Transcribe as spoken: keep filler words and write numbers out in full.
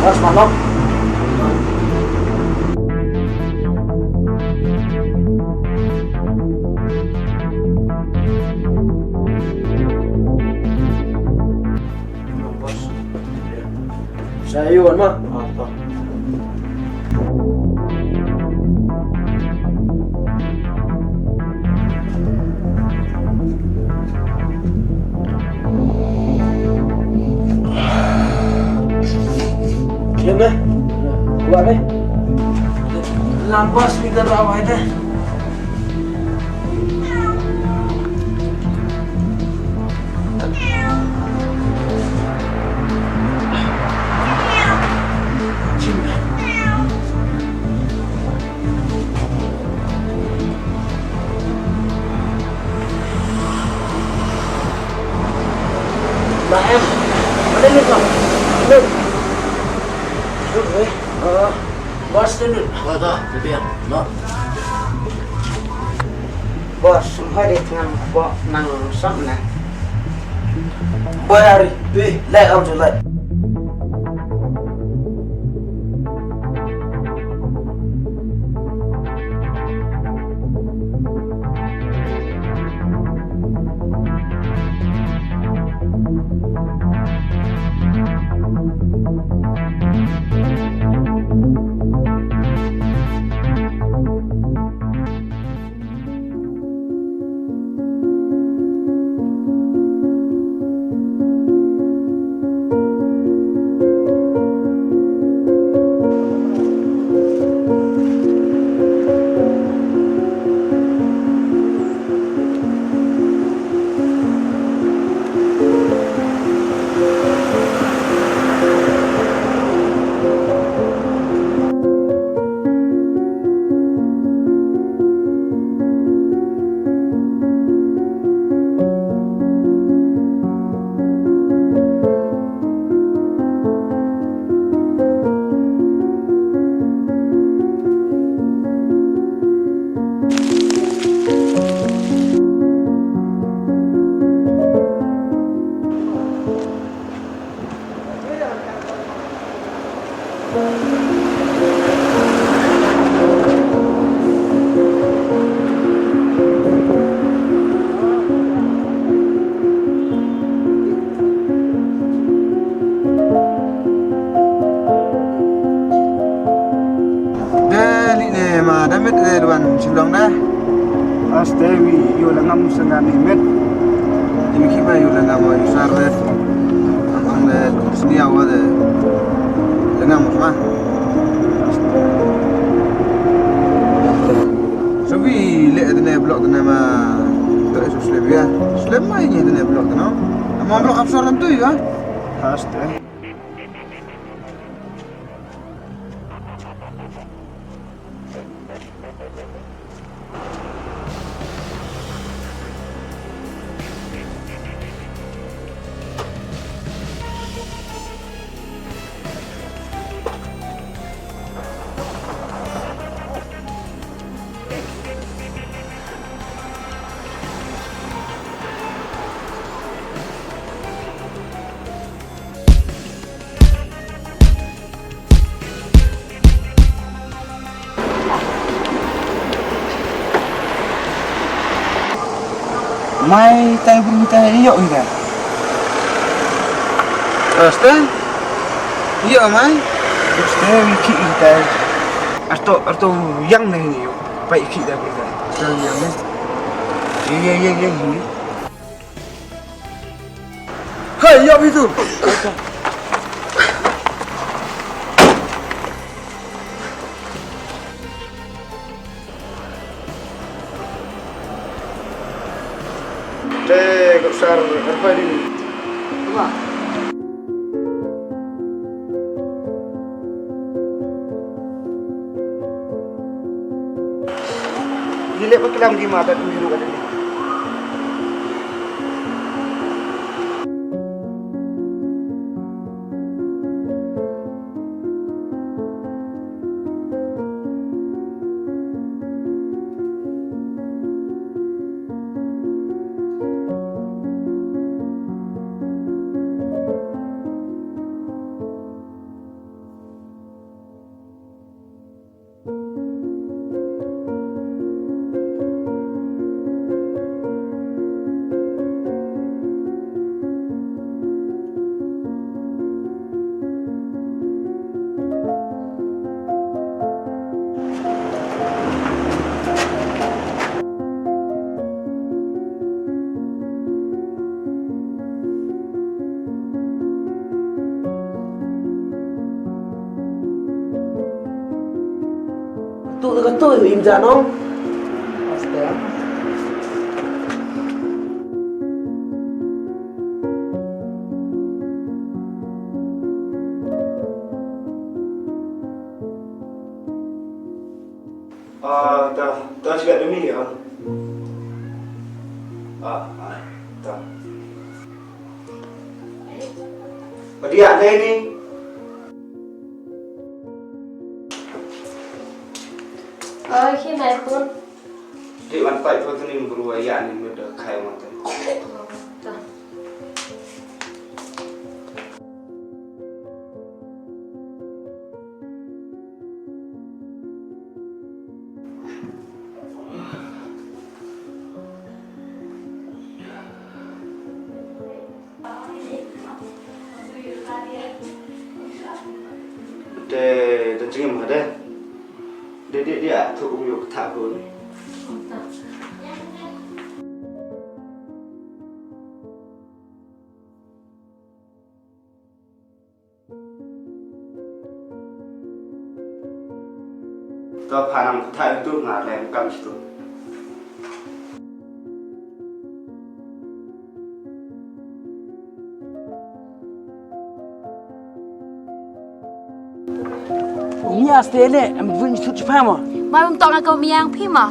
Bos, manok. Bos. Sa ïoh ma. Ah, to. Ïa me. Kuat me. Lang bos mi ka raw hai te. Ba em. Ba dei ni ko. Lut. Lut wei. Ah. Bos, lut. Ba da, lut ya. Ba. Bos, hoi dei tngam ko nang sam na. Boy Harry, pi, leh am tu leh. Dei lih ne ma da met, eh, Duan Shillong da. Aste wi ïoh la ngam sngewbha ne met. Imi ki ba ïoh la ngam ïoh sar de. Ang ang de snia wa de. La ngam ma. Sobi leh dene block dene ma. Tere su slep ya. Slep ma ini dene block dene. Ama block absor tentu ya. Aste. Mai tai bru tai ïoh ida. Aste. Ïoh mai. Aste wi ki ida. Arto arto yang ne ïoh. Pai ki da bru tai. Yang ne. Ye ye ye ye. Hei, ïa phi tu. Te, ko sar, apa ni? Apa? Gile pa kilam di mata tu hiru kata ni. Tu tu ka tu im ja nong. Ah, ta, ta siap demi ya. Ah, ah, ta. Padiak deh ni. Oh, hi mai pun. Dek wan pai pun tu ni beruai ya ni muda kai mata. Ta. Te, te jingim ha de. De, de, de, ah, tu um yo kata ko ni. To pha nang kata itu nga lem kam situ. Umi aste le, em vun sut chipha mo. Mai um tong ka umi yang phi ma.